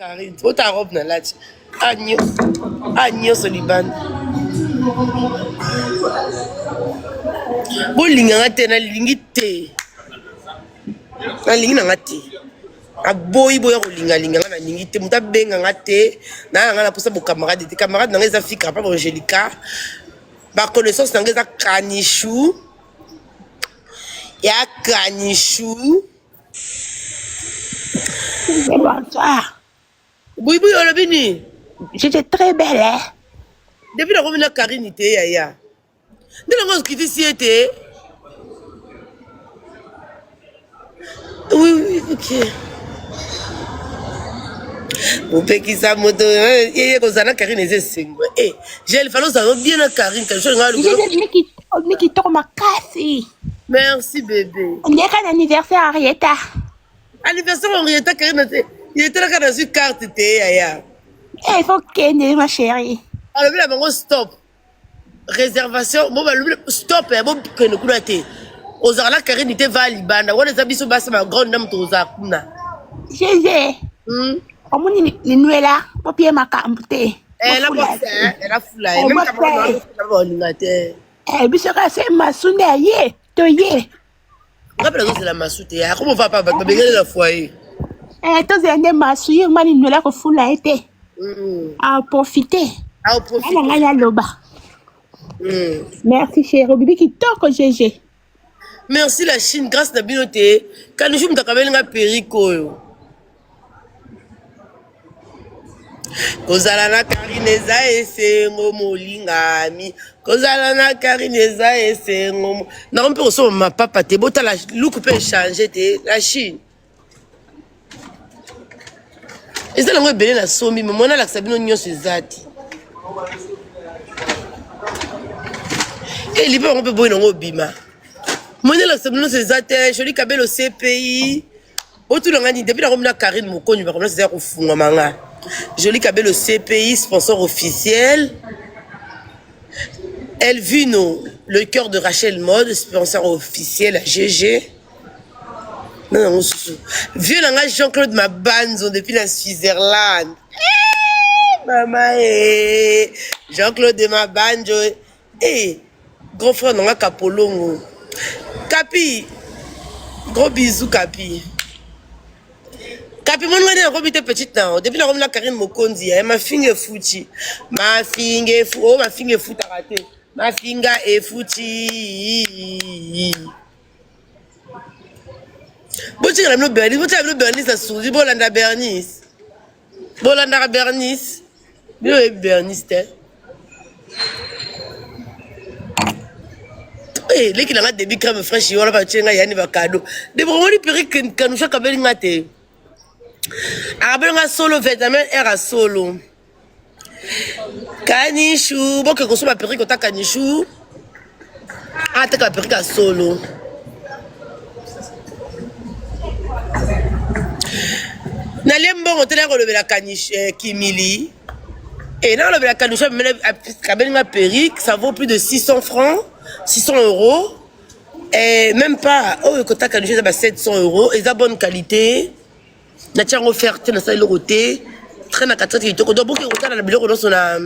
Karine, ota robe na lati. Anyo, anyoso libanda. Bolinga nga te, nalingi te. Nalingi na nga te. Aboyi boya kolinga linga nga nalingi te. Moto abenga nga te. Na nga na posa bo camarade te. Camarade na nga eza fikra pa Angelica. Ba connaissance na nga eza Kanichou. Ya Kanichou. Bonsoir. Buibui olobi nini? J'étais très belle. Hein? Depuis nakomi na Karine te yaya. Nde nango okitisi ye te. Oui, oui, ok. Bopekisa moto eh, ye kozala na Karine eza esengo. Eh, Gel fallait ozala bien na Karine, quelque chose nga Miki kitoko makasi. Merci bébé. Ndeka na anniversaire Henrietta. Anniversaire Henrietta Karine te. Il était là quand nazwi carte te yaya. Eh, il faut kende ma chérie. Alobi na bango stop. Réservation bo balobi stop ya bokende kuna te. Ozala na Karine te va libanda. Wana eza biso basi ba grande dame tozala kuna. Gege. Omoni linwela popie makambo te. Eh, la boxe, eh, la fula. Même camarade na balinga te. Eh, biso kaka se masu nde aye toye. Nga mpe nazozela masu te akoma ova pa bato babengani na foyer. Eh, tozela nde masu ye mani nwela kofula ye te. Aprofite. Aprofite. Na ngai aloba. Merci chérie, obibi kitoko GG. Merci la Chine, grâce na bino te. Kaniju moto akabeli nga perruque oyo. Kozala na Karine eza esengo molingami. Kozala na Karine eza esengo. Nako mpe kosomba mapapa te. Botala look mpe echange te. La Chine. Eza nango ebele na sombi, mais mwana alakisa bino nyonso eza te. Eh, lipa yango mpe boyi nango obima. Mwana alakisa bino nyonso eza te. Jolie Kabelo CPI. Otuna nga nini depuis nakomi na Karine Mokonzi makambo nyonso eza ya kofungwama nga. Jolie Kabelo CPI sponsor officiel. Elvino, le cœur de Rachel Mode, sponsor officiel à GG. Non, non, susu. Vieux na nga Jean-Claude Mabanzo depuis la Switzerland. Eh, mama eh. Jean-Claude Mabanzo. Eh, grand frère na nga Kapolongo. Kapi. Gros bisous Kapi. Kapi moni nga nde nakomi te petite na depuis nakomi na Karine Mokonzi ya mafinga efuti. Mafinga efu oh mafinga efutaka te. Mafinga efuti. Botikala bino Bernice, botikala bino Bernice na sourdi, bolanda Bernice. Bolandaka Bernice. Bino oyebi Bernice te. Eh, leki na nga débit crème fraîche wana batie nga yani ba cadeau. De bomoni perruque kanusha kabeli nga te. Akabeli nga solo vietnamien air a solo. Kanishu, boke kosomba perruque ota Kanishu. Ateka perruque ya solo. Nalie mbongo te nakolobela Kanishu eh, Kimili. Et nakolobela Kanishu kabeli nga perruque, ça vaut plus de 600 francs, 600 euros. Et même pas, oyo kota Kanishu eza ba 700 euros, eza bonne qualité. Natia yango fer te, nasali eloko te. Très na kati kitoko. Donc boke kotala na biloko nyonso na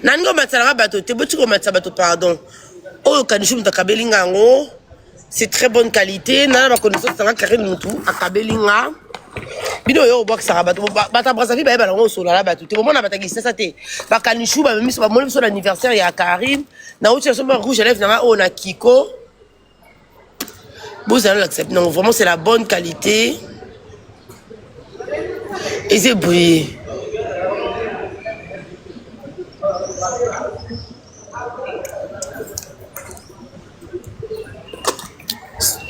nalingi komatisa nanga bato te, botiki komatisa bato pardon. Oyo Kanishu moto akabeli nga yango, c'est très bonne qualité. Nana ba connaissance nanga Karine mutu akabeli nga. Bino oyo obwakisaka bato, bato ya Brazzaville bayeba nango osolola na bato te. Bomona bato ya Kinshasa te. Ba Kanishu bamemi biso, bamoni biso na anniversaire ya Karine. Nauti nasomba rouge à lèvres nanga oyo na Kiko. Bozala nalakisa bino yango vraiment c'est la bonne qualité. Eza ebrouille.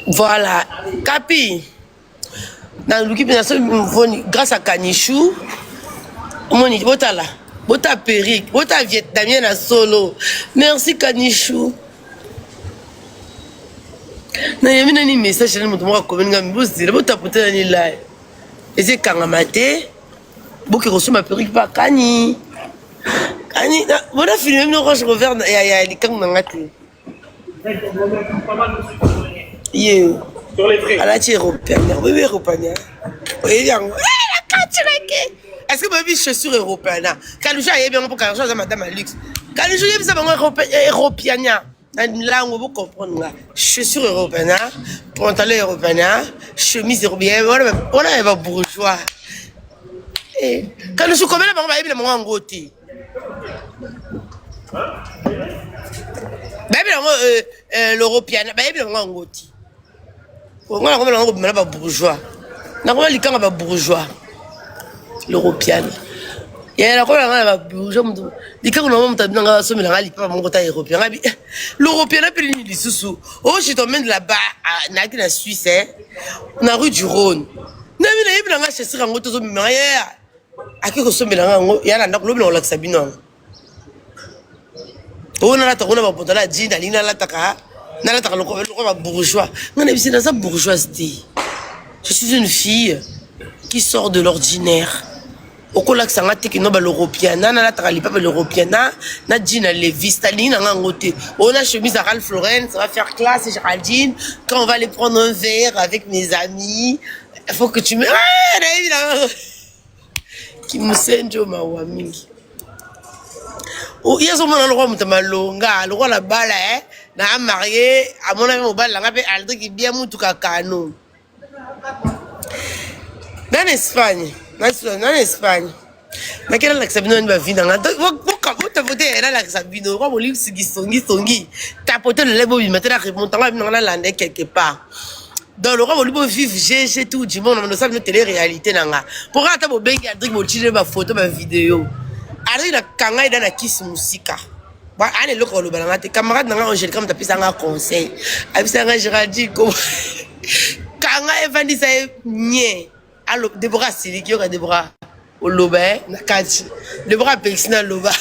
Voilà, Kapi. Naluki mpe nasombi mvoni grâce à Kanishu. Omoni botala, bota perruque, bota vietnamien na solo. Merci Kanishu. Nayambi nani message nani moto moko akomeli nga bozela botapote nani lai eza ekangama te boke kosomba perruque mpe akani kani bona filme bino roche revers ya ya likangu na nga te ye alati européen oyebi européen oyebi yango na kati na. Est-ce que boyebi chaussure européenne? Kalusha ayebi yango mpo Kalusha aza madame ya luxe. Kalusha oyebisa bango europeana na lango bo comprendre nga. Chaussure européenne, pantalon européen, chemise européenne, wana wana ya ba bourgeois. Eh, Kalusha komela bango bayebi na bango yango te. Bayebi yango euh, euh, l'europeana, bayebi na bango yango te. Nga nakoma nango kobima na ba bourgeois. Nakoma likanga ba bourgeois. L'europienne. Ya nakoma nanga na ba bourgeois mutu. Likango na mutu abina nga asomela nga lipapa moko ta européen. Nga bi eh, l'europienne pe nini lisusu. Oh je t'emmène là-bas nayaki na Suisse hein. Na rue du Rhône. Nabi nayebi nanga chaussure yango tozobima nga yeah. Ake kosombela nga yango ya na ndako lobi na kolakisa bino yango. Oyo nalataka kuna bapantalon ya jean nalingi nalataka nalataka lokola ba bourgeois. Nga nayebisi naza bourgeoise te. Je suis une fille qui sort de l'ordinaire. Okolakisa nga te kino ba l'européen na nalataka lipapa l'européen na na jean ya Levis nalingi na nga yango te. Oyo na chemise ya Ralph Lauren ça va faire classe Géraldine quand on va aller prendre un verre avec mes amis il faut que tu me ah, nayebi na kimusenjo mawa mingi. Ye azomona lokola moto malonga lokola bala eh, na marie amonaki mobali nanga mpe aldriki bia mutuka kano na na Espagne na na Espagne nake nalakisa bino nani bavi nanga botapote nalakisa bino kwa bolimsiki songi songi tapote lele bobima te na remonte yango bino nalanda quelque part donc lokola bolingi bovivre gg tout du monde nosala bino tele réalité na nga mpo kaka ata bobengi adrik botile bafoto bavideo adrik na kanga eda na kisi mosika ana eloko koloba na nga te camarade na nga angelica moto apesa nga conseil apesa nga géraldine kanga evandisa ye nye alo debora asiliki yoka debora oloba e na kati debora apekisi na loba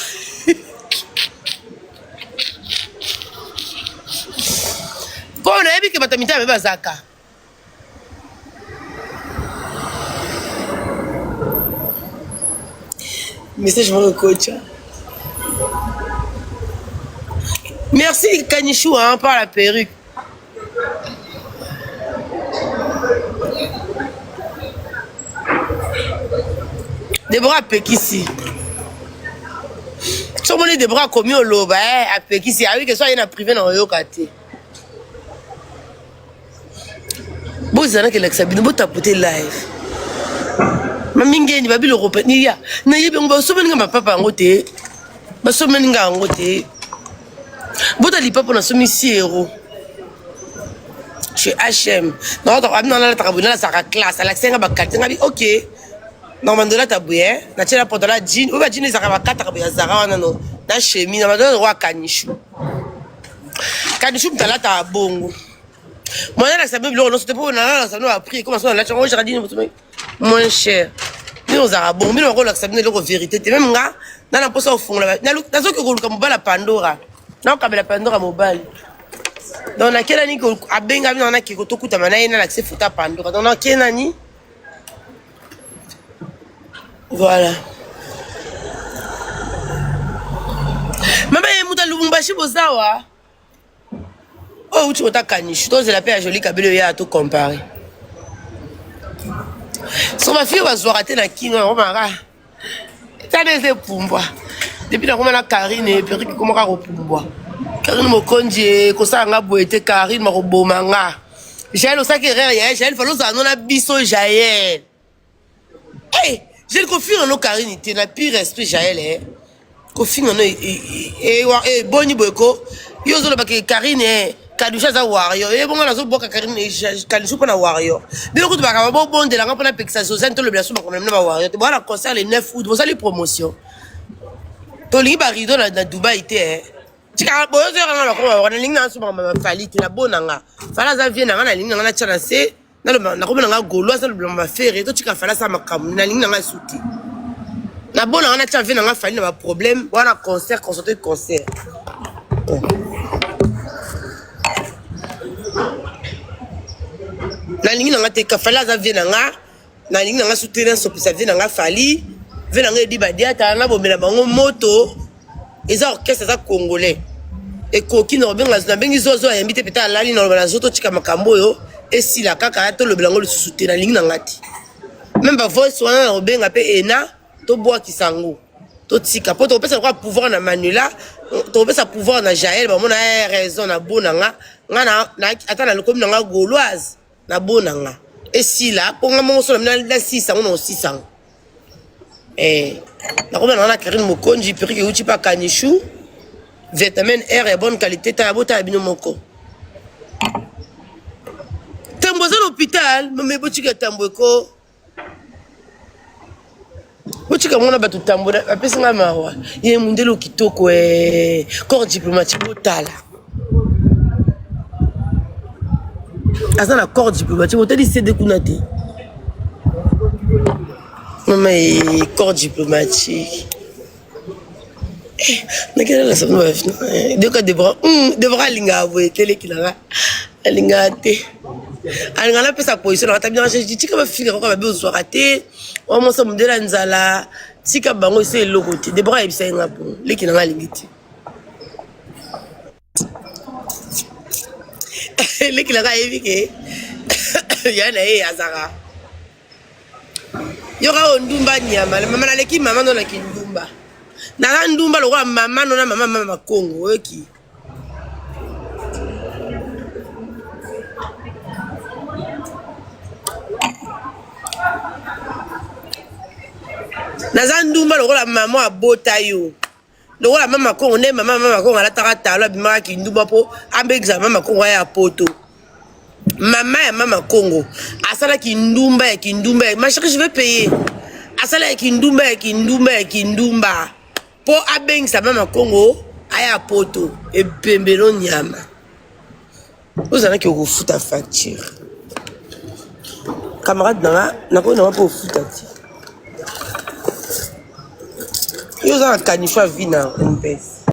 mpo nayebi ke bato ya mitema mabe bazalaka message moko ekotya merci kanichou hein, par la perruque Deborah apekisi soki omoni Deborah akomi oloba eh, apekisi ayebi ke so aye na prive na oyoka te bozala nakelakisa bino botapote live mamingeni babiloko ya nayebi yango basomeli nga mapapa yango te basomeli nga yango te bota lipapa nasomi 6 euro chez hm nalataka boye nalasaka classe alakisi nga bakalite nga bi ok normalement olata boye natie na pantalon ya jean oyo ba jean ezalaka bakataka boye ya zara wana no na chemise na bandolo lokola kanishu kanishu moto alataka bongo mwana alakisa bino biloko nyonso te mpo nalakisa bino baprix ekoma so nalati yango Géraldine moins cher bino ozalaka bongo bino bakolakisa bino eloko vérité te meme nga na na mposa kofungola nazoki koluka mobali ya pandora nakokabela pandora mobali donc nakelani abenga bino nake tokutama na ye nalakisa foto ya pandora donc nakelani voilà mama ye moto ya lubumbashi bozawa oyo uti kota kanishi tozela mpe ya joli kabelo ya to compare so bafille bazwaka te na kino yango maka tana eza epumbwa depuis nakoma na karine perike ekomaka kopumbwa karine mokonzi kosala nga boye te karine makoboma nga jael osalaki erreur ya jael falo ozala no na biso jael hey, jael kofinga no karine te na pire esprit jael eh. Kofinga no eboni boye ko yo ozoloba ke karine kadusha aza warrior ye bongo nazobwaka karine kadusha mpo na warrior bino kutu bakaba bobondela nga mpo napekisa josiane tolobela so makambo na bino ba warrior te boa na concert le 9 août bosali promotion tolingi barido na, na dubai te eh. tika boyozoyoka nga bakoma nalingi na nso makambo ya fali te nabona nga fali aza vie na nga nalingi na nga natya na se naloba nakoma na nga gauloise naloba ma ferre totika fali asala makambo nalingi na nga esu te nabona nga natya vie na nga fali na baproblème wana concert concentre concert nalingi na nga te fali aza vie na nga nalingi na nga su te nasopisa vie na nga fali vie na nga edi badiata nabomela bango moto eza orchestre eza congolais ekoki na kobenga nabengi zozo ayambi te peta alali na loba na zo totika makambo oyo esila kaka tolobela yango lisusu te nalingi na nga te meme bavoice wana na kobenga mpe ena. Tobwakisa yango. Totika po tokopesa lokola pouvoir na Manuela, tokopesa pouvoir na Jael, bamona eh, raison na bo na nga. Nga na, na ata na lokomi na nga gauloise na bo na nga. Esila po nga moko so na na sisa ngo na osisa ngo. Eh, nakoma na nga na Karine Mokonzi, perruque euti pa Kanichou. Vitamine R ya bonne qualité, tala botala bino moko. Tambo aza na hôpital, mame botika tambo eko. Botika mwana bato tambo apesi nga mawa. Ye mundele kitoko eh, corps diplomatique botala. Aza na corps diplomatique, botali CD kuna te. Mama eh, corps diplomatique. Nakela na sabino ba deoka Deborah, Deborah alingaka boye te leki na nga alingaka te. Alingaka napesa position na nga tabina tika bafinga kaka babe ozwaka te. Wa mwasi mondele ya nzala tika bango ese eloko te. Deborah ayebisa ye nga bongo leki na nga alingi te. Leki na nga ayebi ke ya na ye azalaka yoka oyo ndumba nyama mama naleki mama no na kindumba naza ndumba lokola mama no na mama mama makongo oyoki naza ndumba lokola mama abota yo lokola mama kongo nde mama mama kongo alataka talo abimaka kindumba mpo abengisa mama kongo aya poto. Mama ya mama kongo asalaki ndumba ya kindumba ya ma chérie je vais payer asalaki kindumba ya kindumba ya kindumba mpo abengisa mama kongo aya poto ebembelo nyama ozalaki okofuta facture camarade na nga nakoki nanga mpo ofuta te yo oza na kanifa vi na mpes.